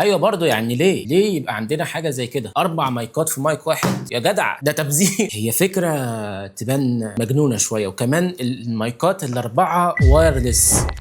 ايوه برضه، يعني ليه يبقى عندنا حاجة زي كده؟ اربع مايكات في مايك واحد يا جدع، ده تبذير. هي فكرة تبان مجنونة شويه، وكمان المايكات الاربعة wireless.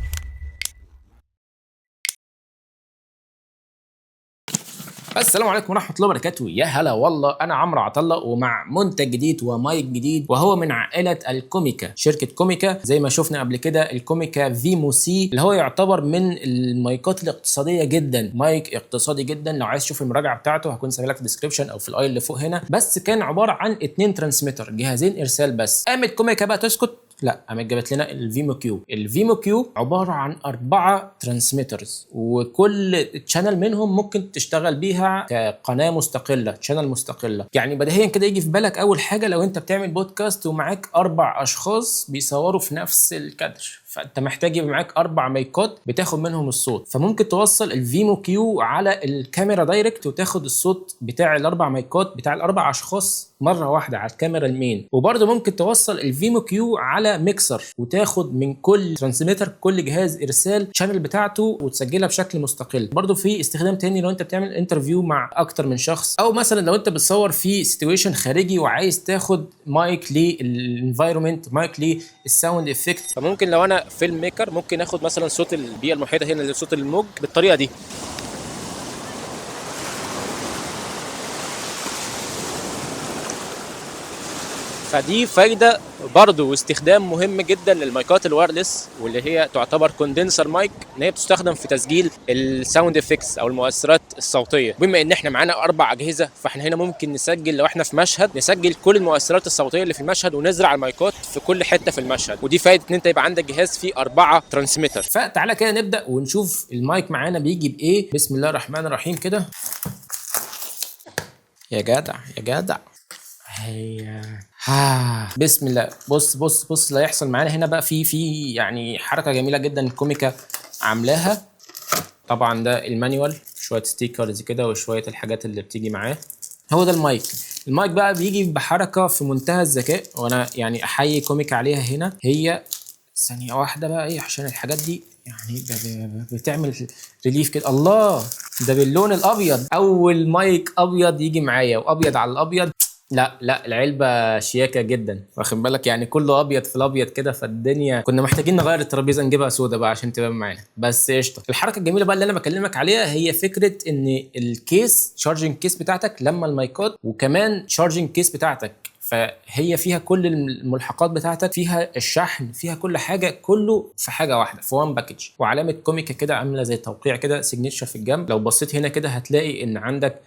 السلام عليكم ورحمة الله وبركاته، يا هلا والله. انا عمرو عطله ومع منتج جديد ومايك جديد، وهو من عائلة الكوميكا، شركة كوميكا. زي ما شفنا قبل كده الكوميكا فيمو سي، اللي هو يعتبر من المايكات الاقتصادية جدا، مايك اقتصادي جدا. لو عايز تشوف المراجعة بتاعته هكون سايب لك في ال description او في ال i اللي فوق هنا. بس كان عبارة عن 2 transmitter، جهازين ارسال بس. قامت كوميكا بقى تسكت؟ لا، قامت جابت لنا الفيمو كيو. الفيمو كيو عبارة عن 4 transmitters، وكل channel منهم ممكن تشتغل بيها كقناه مستقلة، channel مستقلة. يعني بديهيا كده يجي في بالك اول حاجة، لو انت بتعمل بودكاست ومعاك 4 اشخاص بيصوروا في نفس الكادر، فانت محتاج يبقى معاك 4 مايكات بتاخد منهم الصوت، فممكن توصل الفيمو كيو على الكاميرا direct وتاخد الصوت بتاع ال4 مايكات بتاع ال4 اشخاص مرة واحدة على الكاميرا ال main. وبرده ممكن توصل الفيمو كيو على ميكسر وتاخد من كل transmitter، كل جهاز ارسال channel بتاعته وتسجلها بشكل مستقل. برده في استخدام تاني لو انت بتعمل interview مع اكتر من شخص، او مثلا لو انت بتصور في situation خارجي وعايز تاخد مايك لل environment، مايك لل sound effect. فممكن لو انا film maker ممكن اخد مثلا صوت البيئة المحيطة هنا اللي صوت الموج بالطريقة دي. فدي فايده برضه واستخدام مهم جدا للمايكات ال wireless، واللي هي تعتبر condenser mic، ان هي بتستخدم في تسجيل ال sound effects او المؤثرات الصوتية. بما ان احنا معانا 4 اجهزة، فاحنا هنا ممكن نسجل لو احنا في مشهد نسجل كل المؤثرات الصوتية اللي في المشهد ونزرع المايكات في كل حتة في المشهد. ودي فايده ان انت يبقى عندك جهاز فيه 4 transmitter. فتعالى كده نبدا ونشوف المايك معانا بيجي بايه. بسم الله الرحمن الرحيم كده. يا جدع يا جدع، هي بسم الله. بص بص بص اللي هيحصل معانا هنا بقى، في يعني حركة جميلة جدا الكوميكا عاملاها. طبعا ده ال manual، شوية stickers كده وشوية الحاجات اللي بتيجي معاه. هو ده المايك. المايك بقى بيجي بحركة في منتهى الذكاء، وانا يعني احيي كوميكا عليها هنا. هي ثانية واحدة بقى ايه، عشان الحاجات دي يعني بتعمل relief كده. الله، ده باللون الابيض، اول مايك ابيض يجي معايا، وابيض على الابيض. لا لا، العلبة شياكة جدا، واخد بالك، يعني كله ابيض في الابيض كده. فالدنيا كنا محتاجين نغير الترابيزة نجيبها سودا بقى عشان تبان معانا، بس قشطة. الحركة الجميلة بقى اللي انا بكلمك عليها هي فكرة ان ال case، charging case بتاعتك لما المايكات، وكمان charging case بتاعتك، فهي فيها كل الملحقات بتاعتك، فيها الشحن، فيها كل حاجة، كله في حاجة واحدة، في one package. وعلامة كوميكا كده عاملة زي توقيع كده، signature في الجنب. لو بصيت هنا كده هتلاقي ان عندك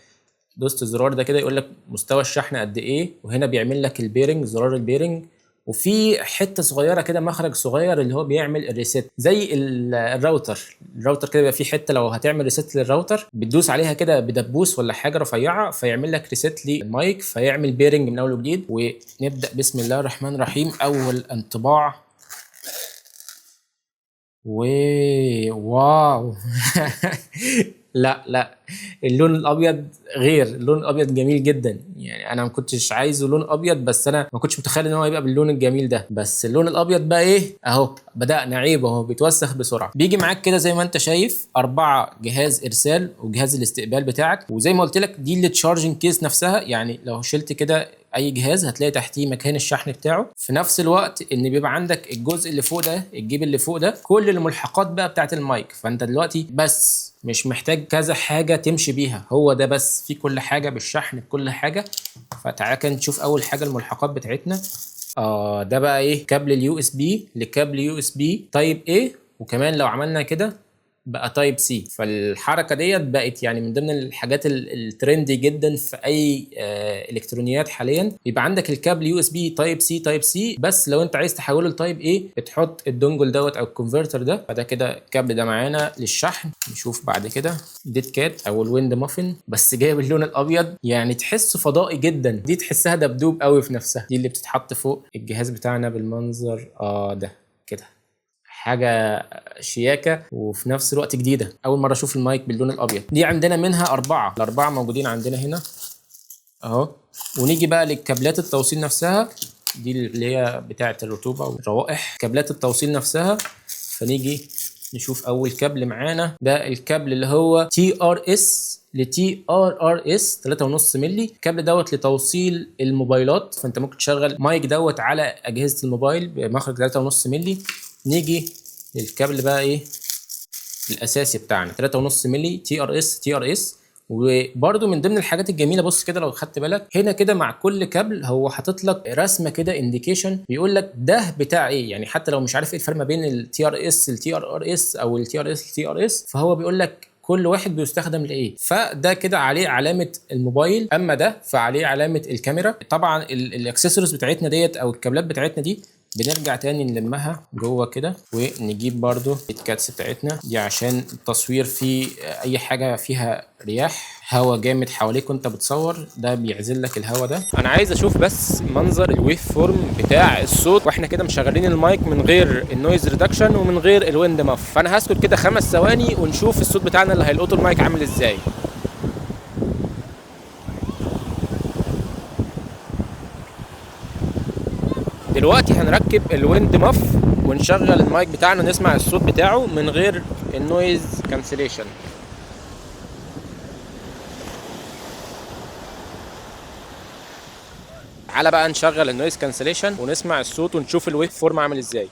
دوست الزرار ده كده يقول لك مستوى الشحن قد ايه، وهنا بيعمل لك ال pairing، زرار ال pairing، وفي حتة صغيرة كده، مخرج صغير اللي هو بيعمل ال reset زي الراوتر. الراوتر كده بيبقى فيه حتة لو هتعمل reset للراوتر بتدوس عليها كده بدبوس ولا حاجة رفيعة، فيعمل لك reset للمايك، فيعمل pairing من اول وجديد. ونبدا بسم الله الرحمن الرحيم. اول انطباع، و wow. لا لا، اللون الابيض غير، اللون الابيض جميل جدا. يعني انا ما كنتش عايزه لون ابيض، بس انا ما كنتش متخيل ان هو هيبقى باللون الجميل ده. بس اللون الابيض بقى ايه، اهو بدأنا عيب اهو، بيتوسخ بسرعة. بيجي معاك كده زي ما انت شايف 4 جهاز ارسال وجهاز الاستقبال بتاعك، وزي ما قلت لك دي ال charging case نفسها. يعني لو شلت كده اي جهاز هتلاقي تحتيه مكان الشحن بتاعه. في نفس الوقت ان بيبقى عندك الجزء اللي فوق ده، الجيب اللي فوق ده، كل الملحقات بقى بتاعت المايك. فانت دلوقتي بس مش محتاج كذا حاجة تمشي بيها، هو ده بس في كل حاجة بالشحن بكل حاجة. فتعالى كده نشوف اول حاجة الملحقات بتاعتنا. ده بقى ايه، كابل ال USB لكابل USB type A، وكمان لو عملنا كده بقى type C. فالحركه ديت بقت يعني من ضمن الحاجات ال trendy جدا في اي الكترونيات حاليا. يبقى عندك الكابل USB type C type C، بس لو انت عايز تحوله ل type A بتحط ال dongle دوت او ال converter ده. فده كده الكابل ده معانا للشحن. نشوف بعد كده dead cat او ال wind muffin، بس جايب اللون الابيض، يعني تحسه فضائي جدا. دي تحسها دبدوب قوي في نفسها، دي اللي بتتحط فوق الجهاز بتاعنا بالمنظر ده كده، حاجة شياكه وفي نفس الوقت جديدة. اول مرة اشوف المايك باللون الابيض. دي عندنا منها 4، ال4 موجودين عندنا هنا اهو. ونيجي بقى للكابلات التوصيل نفسها، دي اللي هي بتاعه الرطوبة والروائح، كابلات التوصيل نفسها. فنيجي نشوف اول كابل معانا، ده الكابل اللي هو TRS ل TRRS 3.5 مللي. الكابل دوت لتوصيل الموبايلات، فانت ممكن تشغل مايك دوت على اجهزة الموبايل بمخرج 3.5 مللي. نيجي للكابل بقى ايه الاساسي بتاعنا 3.5 مللي تي ار اس تي ار اس. وبرده من ضمن الحاجات الجميلة، بص كده لو خدت بالك هنا كده مع كل كابل هو حاطط لك رسمه كده indication بيقول لك ده بتاع ايه، يعني حتى لو مش عارف ايه الفرق ما بين التي ار اس التي ار ار اس او التي ار اس التي ار اس، فهو بيقول لك كل واحد بيستخدم لايه. فده كده عليه علامة الموبايل، اما ده فعليه علامة الكاميرا. طبعا الاكسسوارز بتاعتنا ديت او الكابلات بتاعتنا دي بنرجع تاني نلمها جوه كده، ونجيب برضو ال kits بتاعتنا دي عشان التصوير في اي حاجة فيها رياح هوا جامد حواليك وانت بتصور، ده بيعزل لك الهوا ده. انا عايز اشوف بس منظر ال waveform بتاع الصوت واحنا كده مشغلين المايك من غير ال noise reduction ومن غير ال wind muff. فانا هسكت كده 5 ثواني ونشوف الصوت بتاعنا اللي هيلقطه المايك عامل ازاي. دلوقتي هنركب ال wind muff ونشغل المايك بتاعنا نسمع الصوت بتاعه من غير ال noise cancellation. تعالى بقى نشغل ال noise cancellation ونسمع الصوت ونشوف ال waveform عامل ازاي.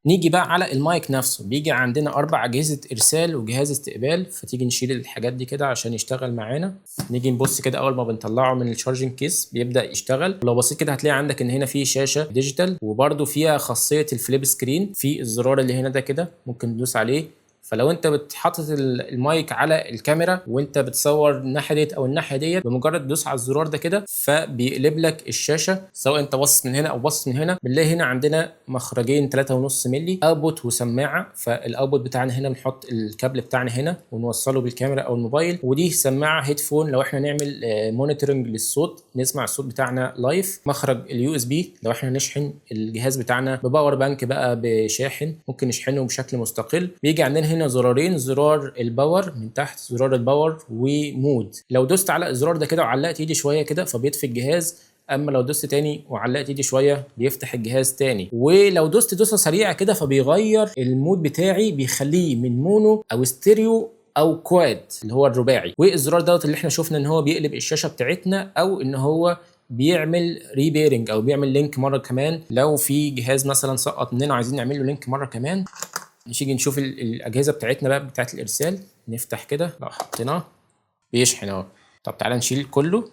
نيجي بقى على المايك نفسه، بيجي عندنا 4 اجهزة ارسال وجهاز استقبال، فتيجي نشيل الحاجات دي كده عشان يشتغل معانا. نيجي نبص كده، اول ما بنطلعه من ال charging case بيبدا يشتغل. لو بصيت كده هتلاقي عندك ان هنا في شاشة digital، وبرده فيها خاصية ال flip screen في الزرار اللي هنا ده كده ممكن تدوس عليه. فلو انت بتحطط المايك على الكاميرا وانت بتصور الناحية ديت او الناحية ديت، بمجرد تدوس على الزرار ده كده فبيقلب لك الشاشة، سواء انت باصص من هنا او باصص من هنا. بنلاقي هنا عندنا مخرجين 3.5 مللي output وسماعه. فال output بتاعنا هنا بنحط الكابل بتاعنا هنا ونوصله بالكاميرا او الموبايل، ودي سماعه headphone لو احنا نعمل monitoring للصوت نسمع الصوت بتاعنا live. مخرج ال USB لو احنا نشحن الجهاز بتاعنا ب power bank بقى بشاحن ممكن نشحنه بشكل مستقل. بيجي عندنا هنا زرارين، زرار ال power من تحت، زرار ال power و mode. لو دوست على الزرار ده كده وعلقت ايدي شوية كده فبيطفي الجهاز، اما لو دوست تاني وعلقت ايدي شوية بيفتح الجهاز تاني. ولو دوست دوسة سريعة كده فبيغير ال mode بتاعي، بيخليه من mono او ستيريو او quad اللي هو الرباعي. والزرار دوت اللي احنا شفنا ان هو بيقلب الشاشة بتاعتنا، او ان هو بيعمل re-pairing او بيعمل link مرة كمان لو في جهاز مثلا سقط مننا عايزين نعمل له link مرة كمان. نيجي نشوف الاجهزة بتاعتنا بقى بتاعت الارسال، نفتح كده لو حطيناه بيشحن اهو. طب تعالى نشيل كله،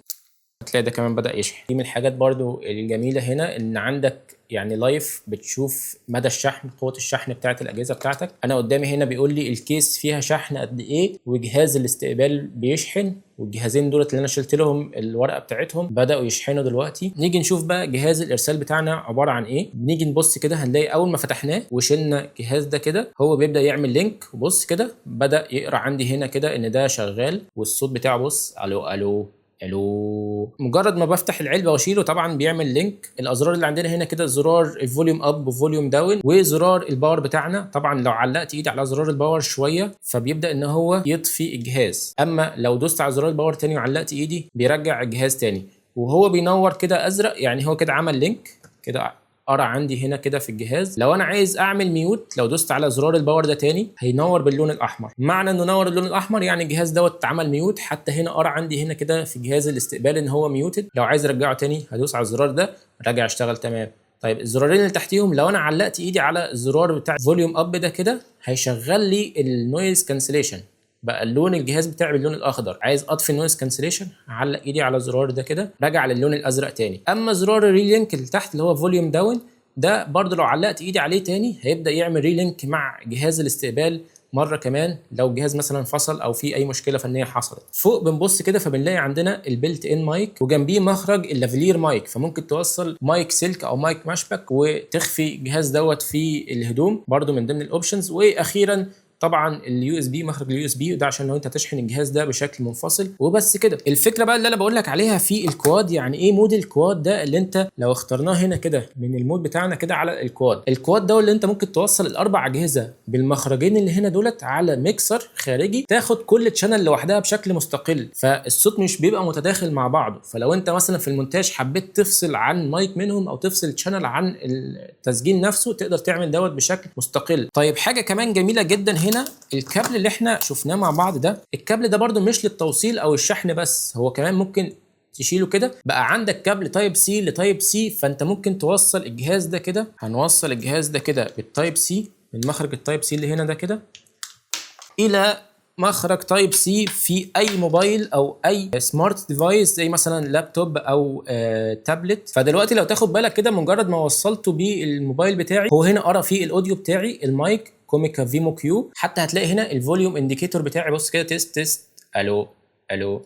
هتلاقي ده كمان بدأ يشحن. دي من الحاجات برضو الجميلة هنا ان عندك يعني live بتشوف مدى الشحن، قوة الشحن بتاعت الأجهزة بتاعتك. أنا قدامي هنا بيقول لي ال case فيها شحن قد إيه، وجهاز الاستقبال بيشحن، والجهازين دولت اللي أنا شلت لهم الورقة بتاعتهم بدأوا يشحنوا دلوقتي. نيجي نشوف بقى جهاز الإرسال بتاعنا عبارة عن إيه. نيجي نبص كده هنلاقي أول ما فتحناه وشلنا الجهاز ده كده هو بيبدأ يعمل link. بص كده بدأ يقرأ عندي هنا كده إن ده شغال، والصوت بتاعه بص ألو ألو الو. مجرد ما بفتح العلبة واشيله طبعا بيعمل link. الازرار اللي عندنا هنا كده زرار ال volume up و volume down وزرار ال power بتاعنا. طبعا لو علقت ايدي على زرار ال power شوية فبيبدا ان هو يطفي الجهاز، اما لو دوست على زرار ال power تاني وعلقت ايدي بيرجع الجهاز تاني. وهو بينور كده ازرق، يعني هو كده عمل link كده قرا عندي هنا كده في الجهاز. لو انا عايز اعمل mute لو دوست على زرار ال power ده تاني هينور باللون الاحمر. معنى انه نور اللون الاحمر يعني الجهاز دوت اتعمل mute. حتى هنا قرا عندي هنا كده في جهاز الاستقبال ان هو muted. لو عايز ارجعه تاني هدوس على الزرار ده رجع اشتغل تمام. طيب الزرارين اللي تحتيهم لو انا علقت ايدي على الزرار بتاع volume up ده كده هيشغل لي ال noise cancellation، بقى اللون الجهاز بتاعي باللون الاخضر. عايز اطفي ال noise cancellation هعلق ايدي على الزرار ده كده رجع للون الازرق تاني. اما زرار ال relink اللي تحت اللي هو volume down ده برضه لو علقت ايدي عليه تاني هيبدا يعمل relink مع جهاز الاستقبال مرة كمان لو الجهاز مثلا فصل او في اي مشكلة فنية حصلت. فوق بنبص كده فبنلاقي عندنا ال built-in mic وجنبيه مخرج ال lavalier mic، فممكن توصل مايك سلك او مايك مشبك وتخفي الجهاز دوت في الهدوم، برضو من ضمن ال options. واخيرا طبعا ال USB، مخرج ال USB ده عشان لو انت تشحن الجهاز ده بشكل منفصل. وبس كده. الفكرة بقى اللي انا بقول لك عليها في ال quad، يعني ايه mode ال quad ده اللي انت لو اخترناه هنا كده من ال mode بتاعنا كده على ال quad، ال quad ده اللي انت ممكن توصل الاربع اجهزة بالمخرجين اللي هنا دولت على ميكسر خارجي، تاخد كل channel لوحدها بشكل مستقل، فالصوت مش بيبقى متداخل مع بعضه. فلو انت مثلا في المونتاج حبيت تفصل عن مايك منهم او تفصل channel عن التسجيل نفسه، تقدر تعمل دوت بشكل مستقل. طيب حاجة كمان جميلة جدا هنا، الكابل اللي احنا شفناه مع بعض ده، الكابل ده برده مش للتوصيل او الشحن بس، هو كمان ممكن تشيله كده، بقى عندك كابل type C ل type C، فانت ممكن توصل الجهاز ده كده. هنوصل الجهاز ده كده بال type C من مخرج ال type C اللي هنا ده كده الى مخرج type C في اي موبايل او اي smart device زي مثلا لابتوب او تابلت. فدلوقتي لو تاخد بالك كده، مجرد ما وصلته بالموبايل بتاعي، هو هنا قرا فيه ال audio بتاعي، المايك Comica Vimo Q، حتى هتلاقي هنا ال volume indicator بتاعي، بص كده test test الو الو،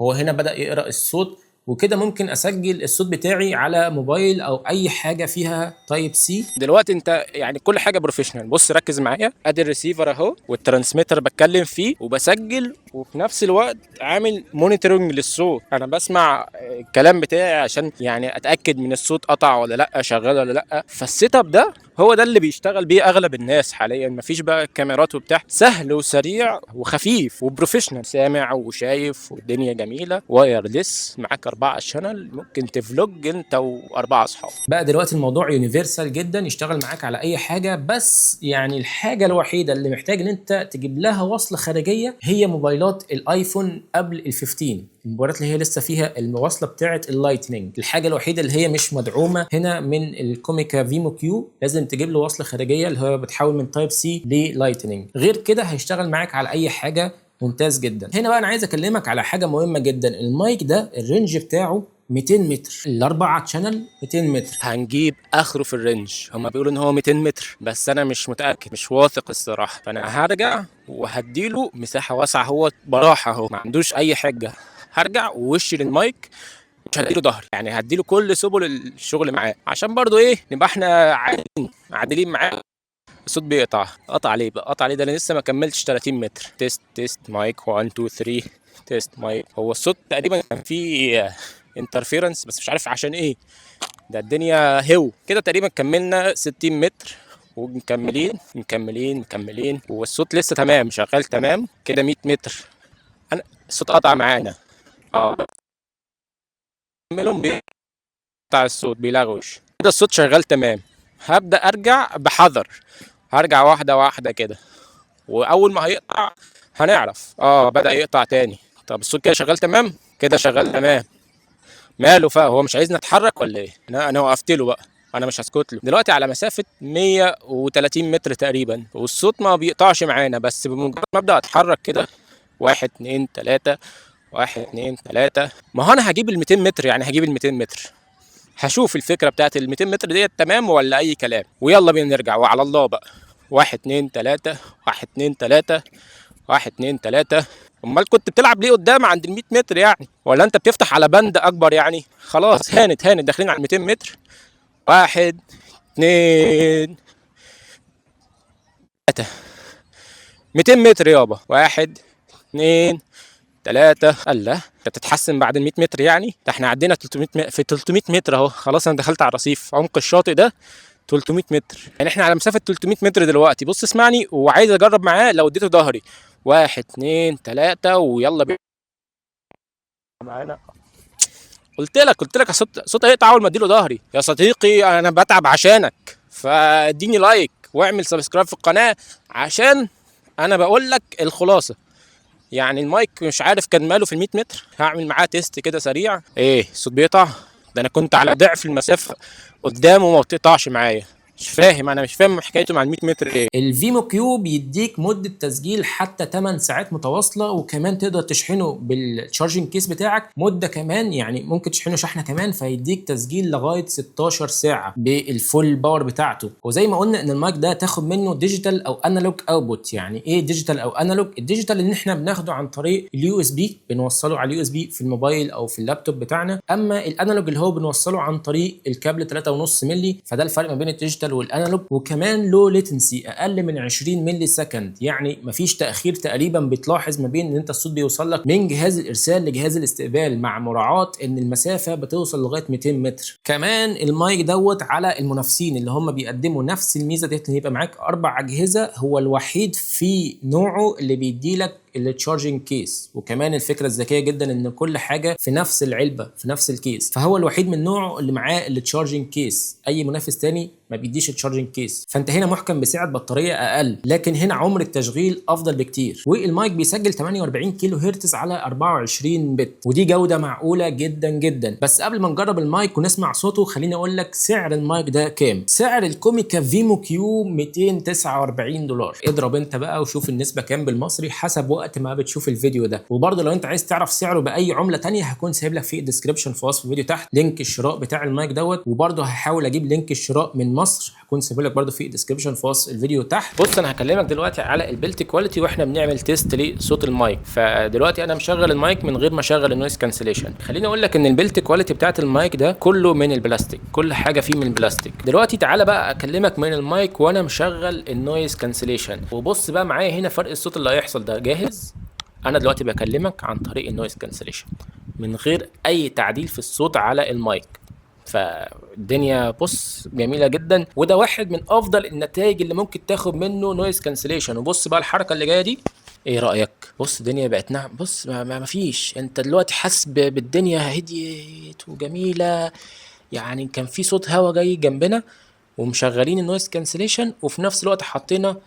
هو هنا بدا يقرا الصوت. وكده ممكن اسجل الصوت بتاعي على موبايل او اي حاجة فيها type C. دلوقتي انت يعني كل حاجة professional. بص ركز معايا، ادي الريسيفر اهو وال transmitter بتكلم فيه وبسجل، وفي نفس الوقت عامل monitoring للصوت. انا بسمع الكلام بتاعي عشان يعني اتاكد من الصوت قطع ولا لا، شغال ولا لا. فال setup ده هو ده اللي بيشتغل بيه اغلب الناس حاليا، مفيش بقى كاميرات وبتاع، سهل وسريع وخفيف و professional، سامع وشايف والدنيا جميله، wireless، معاك 4 channel، ممكن ت vlog انت واربعة اصحاب. بقى دلوقتي الموضوع universal جدا، يشتغل معاك على اي حاجه. بس يعني الحاجة الوحيدة اللي محتاج ان انت تجيب لها وصله خارجية هي موبايلات الايفون قبل ال 15، الموبايلات اللي هي لسه فيها الوصلة بتاعه ال Lightning. الحاجة الوحيدة اللي هي مش مدعومة هنا من ال Comica Vimo Q، لازم تجيب له وصله خارجية اللي هو بتحول من type C ل Lightning. غير كده هيشتغل معاك على اي حاجه، ممتاز جدا. هنا بقى انا عايز اكلمك على حاجة مهمة جدا، المايك ده ال range بتاعه 200 متر، الاربعة channel 200 متر. هنجيب اخره في ال range، هما بيقولوا ان هو 200 متر بس انا مش متاكد، مش واثق الصراحه. فانا هرجع وهديله مساحة واسعه، هو براحة اهو ما عندوش اي حاجه. هرجع ووشي للمايك، مش هديله ظهري، يعني هديله كل سبل الشغل معاه، عشان برضو ايه نبقى احنا عادلين عادلين معاه. الصوت بيقطع، قطع ليه بقى؟ قطع ليه؟ ده انا لسه ما كملتش 30 متر. test test mic 1 2 3 test mic. هو الصوت تقريبا كان فيه interference بس مش عارف عشان ايه ده، الدنيا هو كده. تقريبا كملنا 60 متر ومكملين مكملين مكملين، والصوت لسه تمام، شغال تمام كده. 100 متر، انا الصوت قطع معانا. كملهم، بيقطع الصوت، بيلغوش كده. الصوت شغال تمام. هبدأ ارجع بحذر، هرجع واحدة واحدة كده، واول ما هيقطع هنعرف. بدأ يقطع تاني. طب الصوت كده شغال تمام، كده شغال تمام. ماله فا هو مش عايزني اتحرك ولا ايه؟ انا وقفت له بقى، انا مش هسكت له. دلوقتي على مسافة 130 متر تقريبا والصوت ما بيقطعش معانا، بس بمجرد ما ابدا اتحرك كده 1 2 3 1 2 3، ما هو انا هجيب ال 200 متر، يعني هجيب ال 200 متر، هشوف الفكرة بتاعت ال 200 متر ديت تمام ولا اي كلام. ويلا بينا نرجع وعلى الله بقى. 1 2 3 1 2 3 1 2 3. امال كنت بتلعب ليه قدام عند ال 100 متر يعني؟ ولا انت بتفتح على band اكبر يعني؟ خلاص هانت هانت، داخلين على ال 200 متر. 1 2 3 200 متر يابا. 1 2 3. الله، انت بتتحسن بعد ال 100 متر يعني؟ ده احنا عدينا 300 في 300 متر اهو. خلاص انا دخلت على الرصيف، عمق الشاطئ ده 300 متر، يعني احنا على مسافة 300 متر دلوقتي. بص اسمعني، وعايز اجرب معاه لو اديته ظهري. 1 2 3 ويلا بينا معانا. قلت لك الصوت هيقطع اول ما اديله ظهري. يا صديقي انا بتعب عشانك، فاديني like واعمل subscribe في القناة عشان انا بقول لك الخلاصة. يعني المايك مش عارف كان ماله في ال 100 متر، هعمل معاه test كده سريع. ايه الصوت بيقطع؟ ده انا كنت على ضعف المسافة قدامه وما بتقطعش معايا. مش فاهم، انا مش فاهم حكايته مع ال 100 متر ايه. ال Vimo Q بيديك مده تسجيل حتى 8 ساعات متواصله، وكمان تقدر تشحنه بال charging case بتاعك مده كمان، يعني ممكن تشحنه شحنه كمان، فيديك تسجيل لغاية 16 ساعة بال full power بتاعته. وزي ما قلنا ان المايك ده تاخد منه digital او analog output. يعني ايه digital او analog؟ ال digital اللي احنا بناخده عن طريق ال USB، بنوصله على ال USB في الموبايل او في اللابتوب بتاعنا. اما ال analog اللي هو بنوصله عن طريق الكابل 3.5 مللي. فده الفرق ما بين ال digital digital وال analog، وكمان low latency اقل من 20 millisecond، يعني مفيش تاخير تقريبا بتلاحظ ما بين ان انت الصوت بيوصل لك من جهاز الارسال لجهاز الاستقبال، مع مراعاة ان المسافة بتوصل لغاية 200 متر. كمان المايك دوت على المنافسين اللي هم بيقدموا نفس الميزة ديت ان يبقى معاك 4 اجهزه، هو الوحيد في نوعه اللي بيدي لك ال charging case. وكمان الفكرة الذكية جدا ان كل حاجة في نفس العلبة في نفس ال case، فهو الوحيد من نوعه اللي معاه ال charging case. اي منافس تاني ما بيديش ال charging case. فانت هنا محكم بسعة بطارية اقل، لكن هنا عمر التشغيل افضل بكتير. والمايك بيسجل 48 كيلو هرتز على 24 bit، ودي جوده معقولة جدا جدا. بس قبل ما نجرب المايك ونسمع صوته، خليني اقول لك سعر المايك ده كام. سعر ال Comica Vimo Q 249 دولار. اضرب انت بقى وشوف النسبة كام بالمصري حسب وقت ما بتشوف الفيديو ده. وبرضه لو انت عايز تعرف سعره باي عمله تانية، هكون سايب لك في ال description في وصف الفيديو تحت link الشراء بتاع المايك دوت. وبرضه هحاول اجيب link الشراء من مصر، هكون سايب لك برضه في ال description في وصف الفيديو تحت. بص، انا هكلمك دلوقتي على ال build quality واحنا بنعمل test لصوت المايك. فدلوقتي انا مشغل المايك من غير ما اشغل ال noise cancellation. خليني اقول لك ان ال build quality بتاعت المايك ده كله من البلاستيك، كل حاجة فيه من البلاستيك. دلوقتي تعالى بقى اكلمك من المايك وانا مشغل ال noise cancellation، وبص بقى معايا هنا فرق الصوت اللي هيحصل ده. جاهز؟ انا دلوقتي بكلمك عن طريق ال noise cancellation من غير اي تعديل في الصوت على المايك، فالدنيا بص جميلة جدا، وده واحد من افضل النتائج اللي ممكن تاخد منه noise cancellation. وبص بقى الحركة اللي جاية دي، ايه رايك؟ بص الدنيا بقت نعم، بص ما فيش، انت دلوقتي حاسس بالدنيا هديت وجميله. يعني كان في صوت هوا جاي جنبنا ومشغلين ال noise cancellation، وفي نفس الوقت حطينا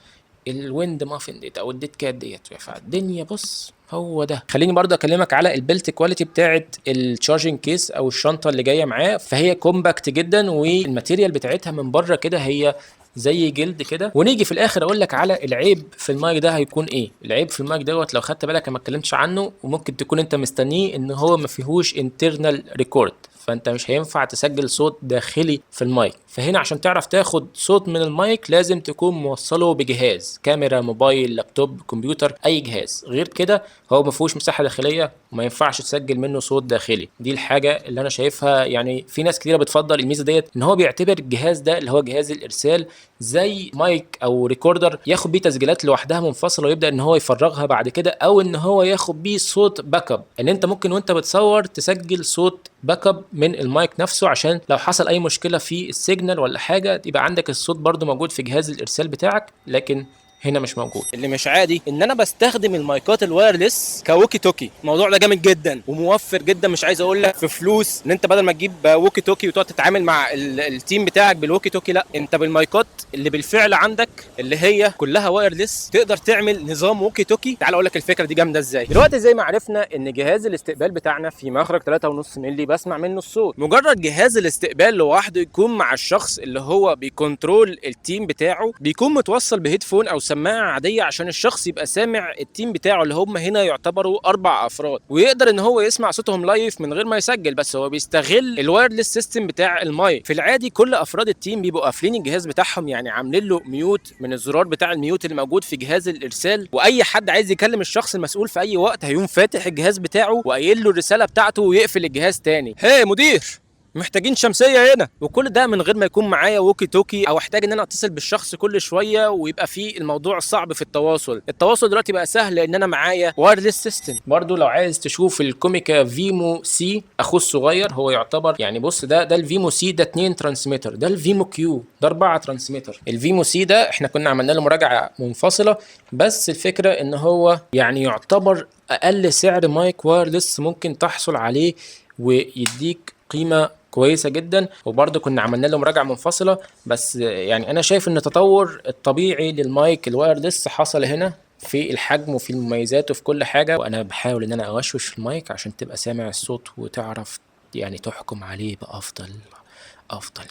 ال wind muffin ديت او ال dead cat ديت، فالدنيا بص هو ده. خليني برضه اكلمك على ال build quality بتاعه ال charging case او الشنطة اللي جاية معاه، فهي compact جدا، وال material بتاعتها من بره كده هي زي جلد كده. ونيجي في الاخر اقول لك على العيب في المايك ده هيكون ايه. العيب في المايك دوت لو خدت بالك ما اتكلمتش عنه، وممكن تكون انت مستنيه، ان هو ما فيهوش internal record، فانت مش هينفع تسجل صوت داخلي في المايك. فهنا عشان تعرف تاخد صوت من المايك لازم تكون موصله بجهاز كاميرا، موبايل، لابتوب، كمبيوتر، اي جهاز. غير كده هو ما فيهوش مساحة داخلية وما ينفعش تسجل منه صوت داخلي. دي الحاجة اللي انا شايفها. يعني في ناس كتيرة بتفضل الميزة ديت، ان هو بيعتبر الجهاز ده اللي هو جهاز الارسال زي مايك او recorder، ياخد بيه تسجيلات لوحدها منفصلة ويبدا ان هو يفرغها بعد كده، او ان هو ياخد بيه صوت backup، ان انت ممكن وانت بتصور تسجل صوت backup من المايك نفسه، عشان لو حصل اي مشكلة في ال signal ولا حاجة يبقى عندك الصوت برده موجود في جهاز الارسال بتاعك، لكن هنا مش موجود. اللي مش عادي ان انا بستخدم المايكات ال wireless ك walkie talkie. الموضوع ده جامد جدا وموفر جدا، مش عايز اقول لك في فلوس، ان انت بدل ما تجيب walkie talkie وتقعد تتعامل مع ال team بتاعك بال walkie talkie، لا، انت بالمايكات اللي بالفعل عندك اللي هي كلها wireless تقدر تعمل نظام walkie talkie. تعال اقول لك الفكرة دي جامدة ازاي. دلوقتي زي ما عرفنا ان جهاز الاستقبال بتاعنا في مخرج 3.5 مللي بسمع منه الصوت. مجرد جهاز الاستقبال لوحده يكون مع الشخص اللي هو بي control ال team بتاعه، بيكون متوصل ب headphone او سماعه عاديه، عشان الشخص يبقى سامع ال team بتاعه اللي هم هنا يعتبروا 4 افراد، ويقدر ان هو يسمع صوتهم live من غير ما يسجل، بس هو بيستغل ال wireless system بتاع المايك. في العادي كل افراد ال team بيبقوا قافلين الجهاز بتاعهم، يعني عاملين له mute من الزرار بتاع ال mute اللي موجود في جهاز الارسال، واي حد عايز يكلم الشخص المسؤول في اي وقت هيقوم فاتح الجهاز بتاعه وقايل له الرسالة بتاعته ويقفل الجهاز تاني. hey مدير، محتاجين شمسية هنا. وكل ده من غير ما يكون معايا walkie talkie او احتاج ان انا اتصل بالشخص كل شوية ويبقى في الموضوع صعب في التواصل. التواصل دلوقتي بقى سهل لان انا معايا wireless system. برضو لو عايز تشوف ال Comica Vimo C اخوه الصغير، هو يعتبر يعني بص ده ال Vimo C ده 2 transmitter، ده ال Vimo Q ده 4 transmitter. ال Vimo C ده احنا كنا عملنا له مراجعه منفصله، بس الفكرة ان هو يعني يعتبر اقل سعر مايك wireless ممكن تحصل عليه ويديك قيمة كويسة جدا، وبرده كنا عملنا له مراجعه منفصله. بس يعني انا شايف ان التطور الطبيعي للمايك ال wireless حصل هنا في الحجم وفي المميزات وفي كل حاجه. وانا بحاول ان انا اوشوش في المايك عشان تبقى سامع الصوت وتعرف يعني تحكم عليه بافضل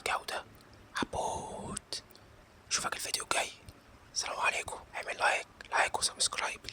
جوده. عبود، اشوفك الفيديو الجاي. السلام عليكم. اعمل like like و subscribe.